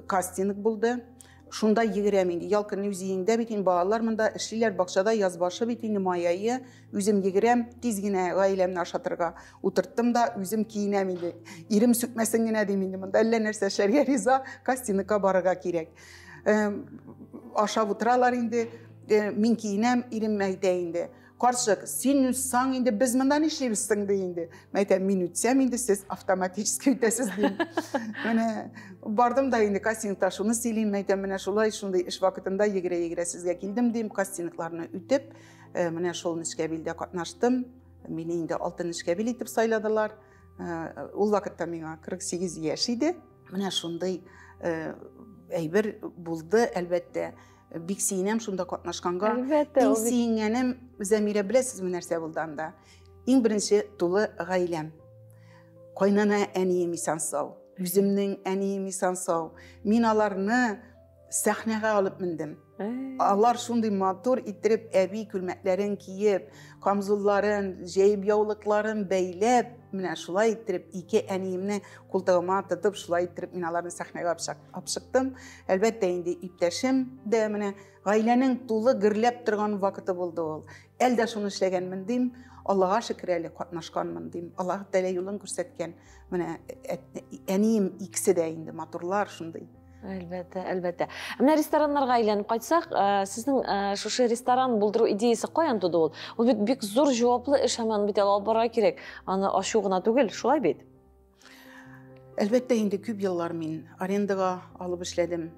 кастинг булды. Шунда йөгерәм инде. Ял көнне үз өеңдә бит инде, балалар монда эшлиләр, бакчада яз башы бит инде, май ае. Үзем йөгерәм, тиз генә гаиләмне ашатырга утырттым да, үзем киенәм инде. Ирем сүкмәсен генә дим инде, монда әллә нәрсә эшләргә риза, кастингка барырга кирәк. Ашап утыралар инде, мин киенәм, ирем әйтә инде. Карчык, син үтсәң инде, без монда нишлибез соң ди инде. Мин әйтәм, мин үтсәм инде, сез автоматически үтәсез дим. Менә бардым да инде кастингта шуны сөйлим, әйтәм, менә шулай шундый эш вакытында йөгерә-йөгерә сезгә килдем дим. Кастингларны үтеп, менә шул Нечкәбилдә катнаштым. Мине инде алтын Нечкәбил итеп сайладылар. Ул вакытта миңа 48 яшь иде. Менә шундый әйбер булды, әлбәттә. Бик сөенәм шунда катнашканга. Әлбәттә, Иң ул бит сөенгәнем, Зәмирә, беләсезме нәрсә булды анда? Иң беренче тулы гаиләм. Кайнана әнием исән сау, үземнең әнием исән сау. Мин аларны сәхнәгә алып мендем. Алар шундый матур иттереп әби күлмәкләрен киеп, камзулларын, җәеп яулыкларын бәйләп, менә шулай иттереп ике әниемне култыгыма тотып, шулай иттереп мин аларны сәхнәгә алып чыктым. Әлбәттә инде иптәшем дә менә гаиләнең тулы гөрләп торган вакыты булды ул. Әле дә шуны эшләгәнмен дим, Аллаһка шөкер әле катнашканмын дим. Аллаһ Тәгалә юлын күрсәткән. Менә әнием икесе дә инде матурлар шундый. Әлбәттә, әлбәттә. Менә рестораннарга әйләнеп кайтсак, сезнең шушы ресторан булдыру идеясы каян туды ул? Ул бит бик зур җаваплы эш һәм аны бит алып барырга кирәк. Аны ачу гына түгел, шулай бит? Әлбәттә инде күп еллар мин арендага алып эшләдем.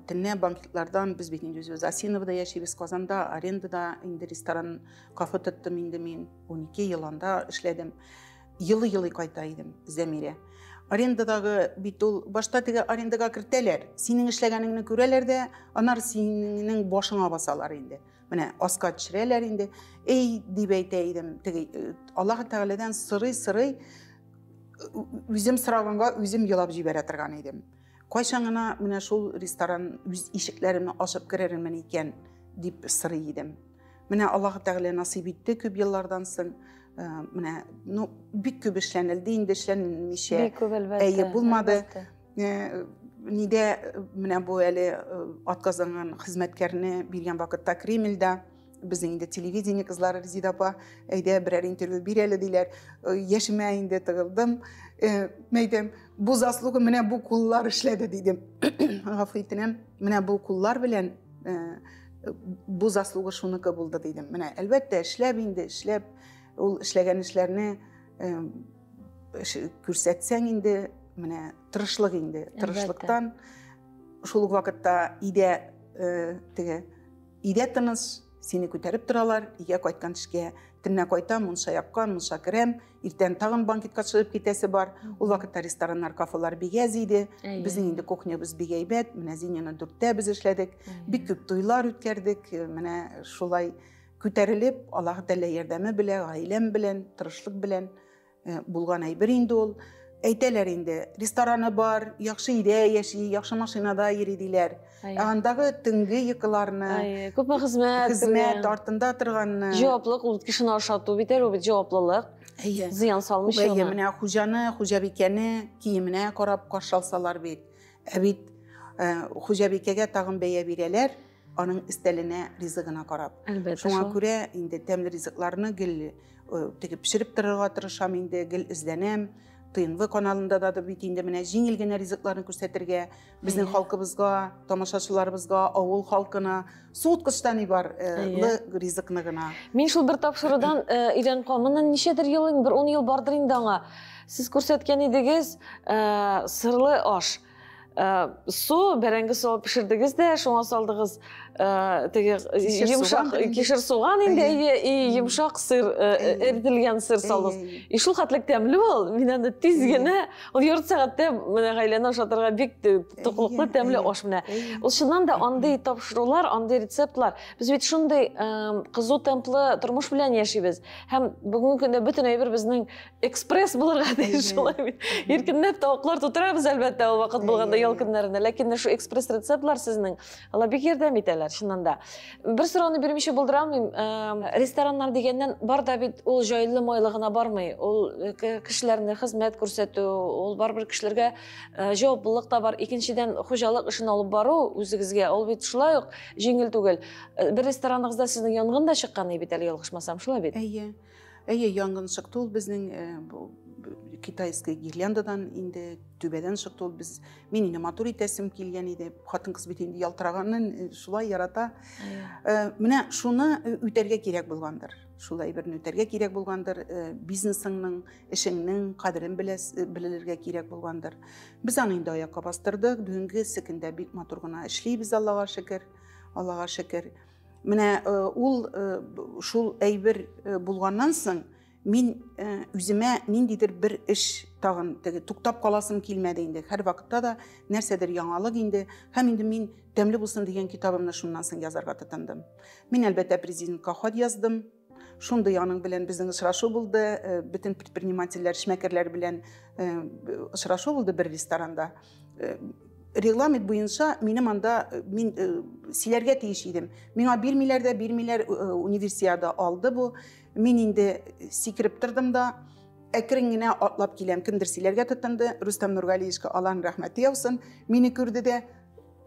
Төнлә банкетлардан без бит инде үзебез Осиновода яшибез, Казанда арендада инде ресторан, кафе тоттым инде мин. 12 ел анда эшләдем. Елый-елый кайта идем, Зәмирә. Арендадагы бит ул башта теге арендага кертәләр. Синең эшләгәнеңне күрәләр дә, аннары синең башыңа басалар инде. Менә аска төшерәләр инде. Эй, дип әйтә идем, теге Аллаһ Тәгаләдән сорый-сорый, үзем сораганга үзем елап җибәрә торган идем. Кайчан гына менә шул ресторан үз ишекләремне ачып керермен икән дип сорый идем. Менә Аллаһ Тәгалә насыйп итте күп еллардан соң. Менә, ну, бик күп эшләнелде инде, эшләнмичә. Бик күп, әлбәттә, Әйе, булмады. әлбәттә. Нидә, менә бу әле атказанган хезмәткәрне биргән вакытта Кремльдә Безнең инде телевидение кызлары Резида апа, әйдә берәр интервью бир әле диләр. Яшемә инде тыгылдым. Мәйтәм, бу заслуга менә бу куллар эшләде дидем. Гафу итенәм. Менә бу куллар белән бу заслуга шуныкы булды дидем. Менә әлбәттә эшләп инде, эшләп ул эшләгән эшләрне күрсәтсәң инде, менә тырышлык инде, тырышлыктан шул ук вакытта өйдә теге өйдә тыныч, сине күтәреп торалар, өйгә кайткан эшкә төнлә кайтам, мунча яккан, мунча керәм, иртән тагын банкетка чыгып китәсе бар. Ул вакытта рестораннар, кафелар бик әз иде. Безнең инде кухнябыз бик әйбәт. Менә Зиняны 4-тә без эшләдек. Бик күп туйлар үткәрдек. Менә шулай күтәрелеп, Аллаһ Тәгалә ярдәме белән, гаиләм белән, тырышлык белән булган әйбер инде ул. Әйтәләр инде, рестораны бар, яхшы өйдә яши, яхшы машинада йөри диләр. Андагы төнге йокыларны, күпме хезмәт, хезмәт артында торганны. Җаваплылык, ул кешене ашату бит әле, ул бит җаваплылык. Зыян салмыйча гына. Менә хуҗаны, хуҗабикәне киеменә карап каршы алсалар бит. Ә бит хуҗабикәгә тагын бәя бирәләр, аның өстәленә ризыгына карап. Әлбәттә. Шуңа күрә инде тәмле ризыкларны гел теге пешереп торырга тырышам инде, гел эзләнәм. ТНВ каналында да бит инде менә җиңел генә ризыкларны күрсәтергә, безнең халкыбызга, тамашачыларыбызга, авыл халкына суыткычта ни бар ризыкны гына. Мин шул бер тапшырудан өйрәнеп калдым. Моннан ничәдер ел инде, бер 10 ел бардыр инде аңа. Сез күрсәткән идегез сырлы аш. Су, бәрәңге салып пешердегез дә, шуңа салдыгыз теге йомшак кишер суган инде, и йомшак сыр, эретелгән сыр салдыгыз. И шул хәтлек тәмле ул, мин аны тиз генә, ул ярты сәгатьтә менә гаиләне ашатырга бик туклыклы тәмле аш менә. Ул чыннан да андый тапшырулар, андый рецептлар. Без бит шундый кызу темплы тормыш белән яшибез. Һәм бүгенге көндә бөтен әйбер безнең экспресс булырга тиеш, шулай бит. Иркенләп тавыклар тутырабыз, әлбәттә, ул вакыт булганда ял көннәрендә. Ләкин шу экспресс рецептлар сезнең, алар бик ярдәм итәләр, чыннан да. Бер сорауны бирмичә булдыра алмыйм. Рестораннар дигәннән бар да бит ул җайлы майлы гына бармый. Ул кешеләрне хезмәт күрсәтү, ул барыбер кешеләргә җаваплылык та бар. Икенчедән, хуҗалык эшен алып бару үзегезгә, ул бит шулай ук җиңел түгел. Бер рестораныгызда сезнең янгын да чыккан бит әле, ялгышмасам, шулай бит? Әйе. Әйе, янгын чыкты ул безнең китайский гирляндадан инде түбәдән чыкты ул. Без, мин инде матур итәсем килгән иде. Хатын-кыз бит инде ялтыраганын шулай ярата. Менә шуны үтәргә кирәк булгандыр. Шулай берне үтәргә кирәк булгандыр. Бизнесыңның, эшеңнең кадерен белергә кирәк булгандыр. Без аны инде аякка бастырдык. Бүгенге көндә бик матур гына эшлибез, Аллага шөкер. Аллага шөкер. Менә ул шул әйбер булганнан соң мин үземә ниндидер бер эш тагын теге туктап каласым килмәде инде. Һәр вакытта да нәрсәдер яңалык инде. Һәм инде мин тәмле булсын дигән китабымны шуннан соң язарга тотындым. Мин әлбәттә президентка хат яздым. Шундый аның белән безнең очрашу булды. Бөтен предпринимательләр, эшмәкәрләр белән очрашу булды бер ресторанда. Регламент буенча минем анда мин сөйләргә тиеш идем. Миңа бирмиләр дә бирмиләр, универсиада алды бу. Мин инде сикереп тордым да, әкрен генә атлап киләм. Кемдер сөйләргә тотынды. Рөстәм Нургалиевичка Аллаһның рәхмәте яусын. Мине күрде дә,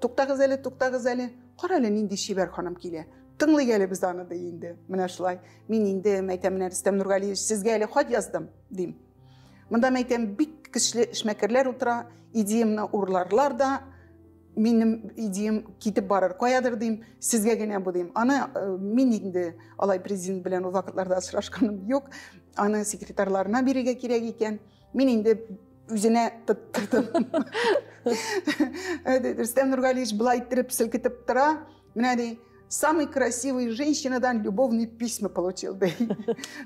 туктагыз әле, туктагыз әле. Кара әле, нинди чибәр ханым килә. Тыңлыйк әле без аны, ди инде. Менә шулай. Мин инде әйтәм, менә Рөстәм Нургалиевич, сезгә әле хат яздым, дим. Монда әйтәм, бик көчле эшмәкәрләр утыра, идеямны урларлар да, минем идеям китеп барыр каядыр дим, сезгә генә бу дим. Аны мин инде алай президент белән ул вакытларда очрашканым юк. Аны секретарларына бирергә кирәк икән. Мин инде үзенә тоттырдым. Рөстәм Нургалиевич былай иттереп селкетеп тора. Менә ди, самый красивый женщинадан любовный письма получил, ди.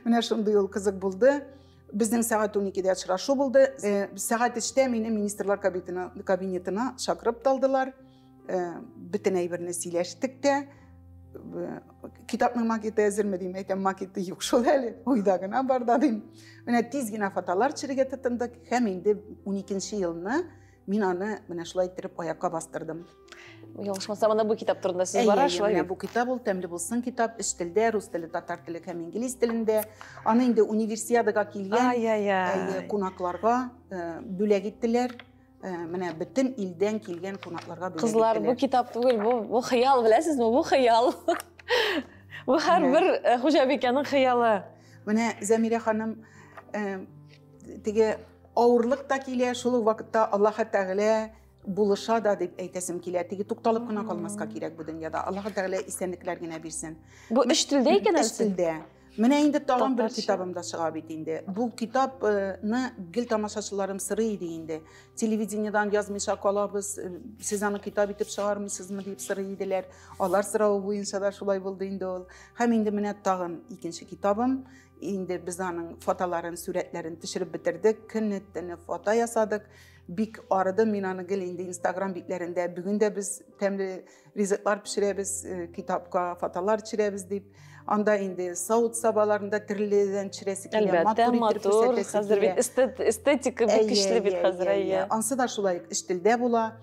Менә шундый ул кызык булды. Безнең сәгать 12-дә очрашу булды. Сәгать 3-тә мине министрлар кабинетына чакырып талдылар. Бөтен әйберне сөйләштек тә. Китапның макеты әзерме дим, әйтәм, макеты юк шул әле, уйда гына бар да дим. Менә тиз генә фотолар төшерергә тотындык һәм инде 12 елны мин аны менә шулай иттереп аякка бастырдым. Ялгышмасам, ана бу китап турында сүз бара, шулай бит? Бу китап ул тәмле булсын китап, өч телдә, рус теле, татар теле һәм инглиз телендә. Аны инде универсиадага килгән кунакларга бүләк иттеләр. Менә бөтен илдән килгән кунакларга бүләк иттеләр. Кызлар, бу китап түгел, бу хыял, беләсезме? Бу хыял. Бу һәрбер хуҗабикәнең хыялы. Менә Зәмирә ханым, теге авырлык та килә, шул ук вакытта Аллаһы Тәгалә булыша да дип әйтәсем килә. Теге тукталып кына калмаска кирәк бу дөньяда. Аллаһы Тәгалә исәнлекләр генә бирсен. Бу өч телдә икән әле. Өч телдә. Менә инде тагын бер китабым да чыга бит инде. Бу китапны гел тамашачыларым сорый иде инде. Телевидениедән язмыйча калабыз, сез аны китап итеп чыгармыйсызмы дип сорый иделәр. Алар соравы буенча да шулай булды инде ул. Һәм инде менә тагын икенче китабым. Инде без аның фотоларын, сурәтләрен төшереп бетердек. Көне-төне фото ясадык. Бик арыдым мин аны гел инде Инстаграм битләрендә. Бүген дә без тәмле ризыклар пешерәбез, китапка фотолар төшерәбез дип. Анда инде савыт-сабаларында төрледән төшерәсе килә, матур итеп күрсәтәсе хәзер бит эстетика бик көчле бит хәзер, әйе. Ансы да шулай өч телдә була.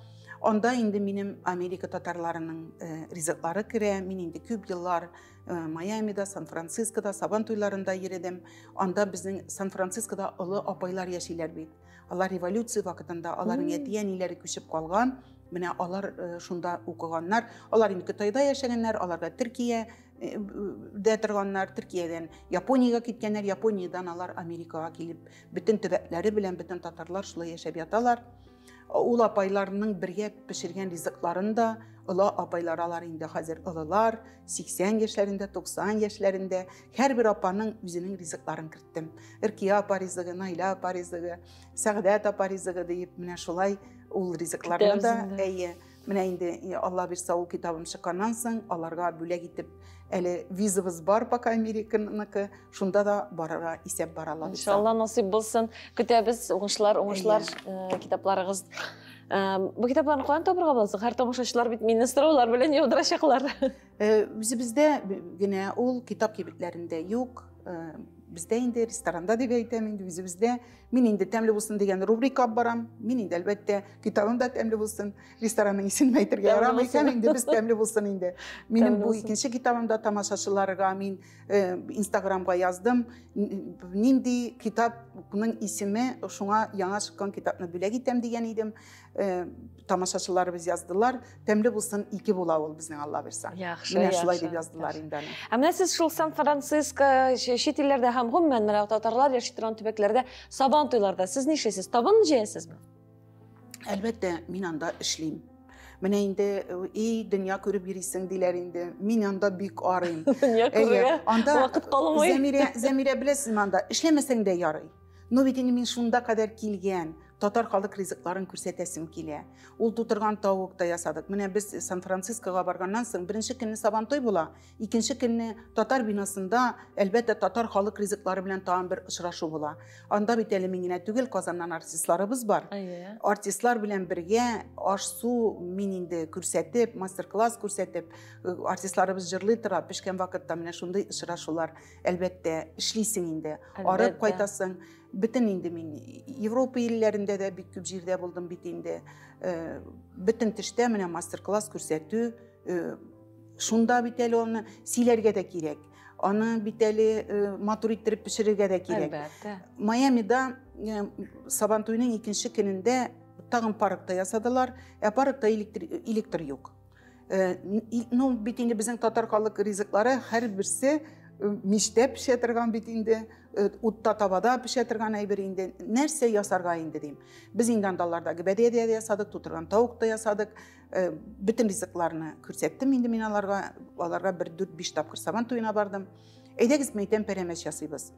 Анда инде минем Америка татарларының ризыклары керә. Мин инде күп еллар Майамида, Сан-Францискода, Сабан туйларында йөредем. Анда безнең Сан-Францискода олы апайлар яшиләр бит. Алар революция вакытында, аларның әти-әниләре күчеп калган. Менә алар шунда укыганнар. Алар инде Кытайда яшәгәннәр, аларга Төркия дә торганнар, Төркиядән Япониягә киткәннәр, Япониядән алар Америкага килеп, бөтен төбәкләре белән бөтен татарлар шулай яшәп яталар. Ул апайларның бергә пешергән ризыкларын да, олы апайлар алар инде хәзер олылар, 80 яшьләрендә, 90 яшьләрендә, һәрбер апаның үзенең ризыкларын керттем. Иркия апа ризыгы, Наилә апа ризыгы, Сәгъдәт апа ризыгы диеп, менә шулай ул ризыкларны да, әйе, менә инде Алла бирсә, ул китабым чыкканнан соң, аларга бүләк итеп, әле визабыз бар пока Американыкы, шунда да барырга исәп бар, Алла бирсә. Иншалла, насыйп булсын. Көтәбез, уңышлар, уңышлар, китапларыгыз. Бу китапларны каян табырга була соң? Һәр тамашачылар бит мине сораулар белән яудырачаклар. Үзебездә генә ул китап кибетләрендә юк. Бездә инде ресторанда дип әйтәм инде үзебездә. Мин инде тәмле булсын дигән рубрика алып барам. Мин инде әлбәттә китабым да тәмле булсын. Ресторанның исемен әйтергә ярамый икән инде, без тәмле булсын инде. Минем бу икенче китабымда тамашачыларга мин Инстаграмга яздым. Нинди китапның исеме, шуңа яңа чыккан китапны бүләк итәм дигән идем. Тамашачыларыбыз яздылар. Тәмле булсын ике була ул безнең, Алла бирсә. Яхшы, Менә шулай дип яздылар инде аны. Ә менә сез шул Сан-Франциско, чит илләрдә һәм гомумән менә татарлар яши торган төбәкләрдә Сабан туйларда сез нишлисез? Табын җәясезме? Әлбәттә, мин анда эшлим. Менә инде и дөнья күреп йөрисең диләр инде. Мин анда бик арыйм. Дөнья күрергә вакыт калмый. Зәмирә, Зәмирә беләсезме анда эшләмәсәң дә ярый. Но бит инде мин шунда кадәр килгән, татар халык ризыкларын күрсәтәсем килә. Ул тутырган тавык та ясадык. Менә без Сан-Францискога барганнан соң беренче көнне Сабантуй була, икенче көнне татар бинасында, әлбәттә, татар халык ризыклары белән тагын бер очрашу була. Анда бит әле мин генә түгел, Казаннан артистларыбыз бар. Артистлар белән бергә аш-су мин инде күрсәтеп, мастер-класс күрсәтеп, артистларыбыз җырлый тора, пешкән вакытта менә шундый очрашулар, әлбәттә, эшлисең инде. Арып кайтасың. Бөтен инде мин Европа илләрендә дә бик күп җирдә булдым бит инде. Бөтен төштә менә мастер-класс күрсәтү, шунда бит әле аны сөйләргә дә кирәк. Аны бит әле матур иттереп пешерергә дә кирәк. Әлбәттә. Майамида Сабантуйның икенче көнендә тагын паркта ясадылар, ә паркта электр юк. Ну, бит инде безнең татар халык ризыклары һәрберсе мичтә пешә торган бит инде, утта табада пешә торган әйбер инде. Нәрсә ясарга инде дим. Без инде андаларда гөбәдия дә ясадык, тутырган тавык та ясадык. Бөтен ризыкларны күрсәттем инде мин аларга. Аларга бер 4-5 тапкыр Сабан туена бардым. Әйдәгез, мәйтәм, пәрәмәч ясыйбыз.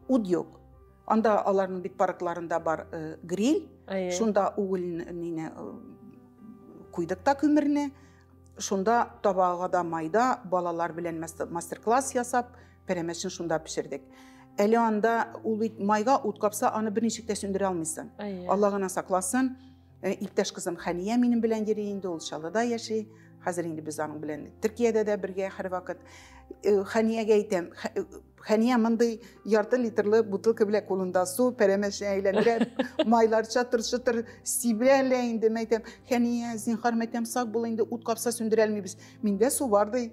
Ут юк. Анда аларның бит паркларында бар гриль. Шунда угольне куйдык та күмерне. Шунда табага да майда балалар белән мастер-класс ясап, пәрәмәчен шунда пешердек. Әле анда ул бит майга ут капса, аны берничек тә сүндерә алмыйсың. Алла гына сакласын. Иптәш кызым Хәния минем белән йөри инде, ул Чаллыда яши. Хәзер инде без аның белән Төркиядә дә бергә һәрвакыт. Хәниягә әйтәм, Хәния мондый ярты литрлы бутылка белән кулында су, пәрәмәчне әйләндерә, майлар чатыр-чытыр сибә әле инде. Мин әйтәм, Хәния, зинһар, мин әйтәм, сак бул инде, ут капса сүндерә алмыйбыз. Миндә су бар ди.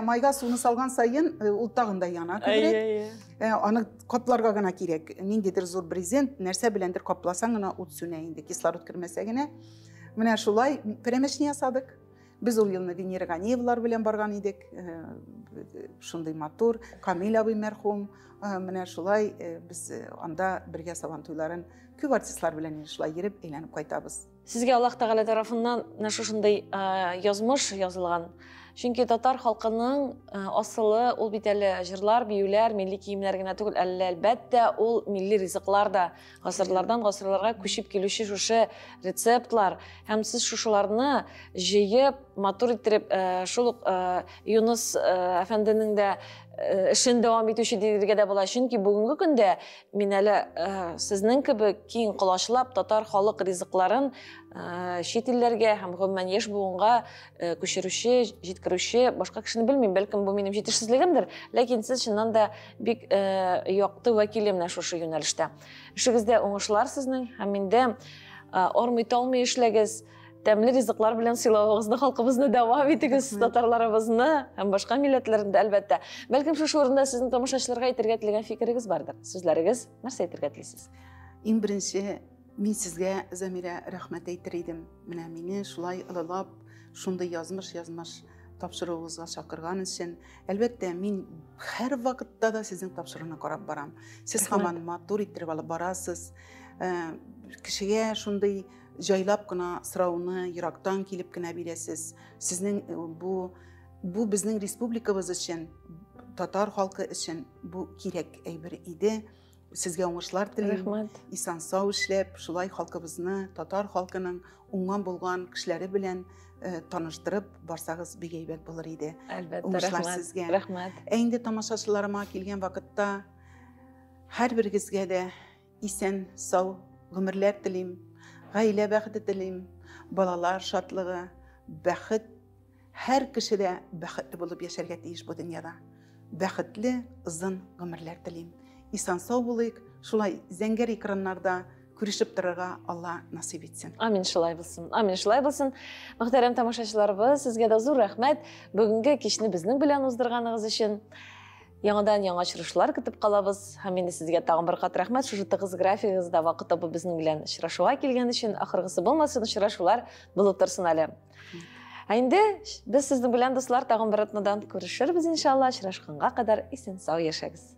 Майга суны салган саен, ул тагын да яна күбрәк. Аны капларга гына кирәк. Ниндидер зур брезент, нәрсә беләндер капласаң гына ут сүнә инде, кислород кермәсә генә. Менә шулай пәрәмәчне ясадык. Без ул елны Венера Ганиевалар белән барган идек. Шундый матур. Камил абый мәрхүм. Менә шулай без анда бергә Сабан туйларын күп артистлар белән шулай йөреп, әйләнеп кайтабыз. Сезгә Аллаһ Тәгалә тарафыннан менә шушындый язмыш язылган. Чөнки татар халкының асылы ул бит әле җырлар, биюләр, милли киемнәр генә түгел, әллә әлбәттә ул милли ризыклар да гасырлардан гасырларга күчеп килүче шушы рецептлар һәм сез шушыларны җыеп, матур иттереп, шул ук Юныс әфәнденең дә эшен дәвам итүче диергә дә була. Чөнки бүгенге көндә мин әле сезнең кебек киң колачлап татар халык ризыкларын чит илләргә һәм гомумән яшь буынга күчерүче, җиткерүче башка кешене белмим. Бәлкем бу минем җитешсезлегемдер, ләкин сез чыннан да бик якты вәкиле менә шушы юнәлештә. Эшегездә уңышлар сезнең һәм инде армый-талмый эшләгез. Тәмле ризыклар белән сыйлавыгызны халкыбызны дәвам итегез, татарларыбызны һәм башка милләтләрне дә, әлбәттә. Бәлкем шушы урында сезнең тамашачыларга әйтергә теләгән фикерегез бардыр. Сүзләрегез, нәрсә әйтергә телисез? Иң беренче мин сезгә, Замирә, рәхмәт әйтер идем. Менә мине шулай олылап, шундый язмыш язмыш тапшыруыгызга чакырган өчен. Әлбәттә, мин һәр вакытта да сезнең тапшыруны карап барам. Сез һаман матур иттереп алып барасыз. Кешегә шундый җайлап кына сорауны ерактан килеп кенә бирәсез. Сезнең бу бу безнең республикабыз өчен, татар халкы өчен бу кирәк әйбер иде. Сезгә уңышлар телим. Рәхмәт. Исән сау эшләп, шулай халкыбызны, татар халкының уңган булган кешеләре белән таныштырып барсагыз бик әйбәт булыр иде. Әлбәттә, Уңышлар рәхмәт. сезгә. Рәхмәт. Ә инде тамашачыларыма килгән вакытта һәрберегезгә дә исән сау гомерләр телим, гаилә бәхете телим, балалар шатлыгы, бәхет. Һәр кеше дә бәхетле булып яшәргә тиеш бу дөньяда. Бәхетле, озын гомерләр телим. Исән сау булыйк, шулай зәңгәр экраннарда күрешеп торырга Алла насыйп итсен. Амин шулай булсын. Амин шулай булсын. Мөхтәрәм тамашачыларыбыз, сезгә дә зур рәхмәт. Бүгенге кичне безнең белән уздырганыгыз өчен. Яңадан яңа очрашулар көтеп калабыз. Һәм инде сезгә тагын бер кат рәхмәт. Шушы тыгыз графигыгызда вакыт табып безнең белән очрашуга килгән өчен. Ахыргысы булмасын, очрашулар булып торсын әле. Ә инде без сезнең белән, дуслар, тагын бер атнадан күрешербез иншалла. Очрашканга кадәр исән сау яшәгез.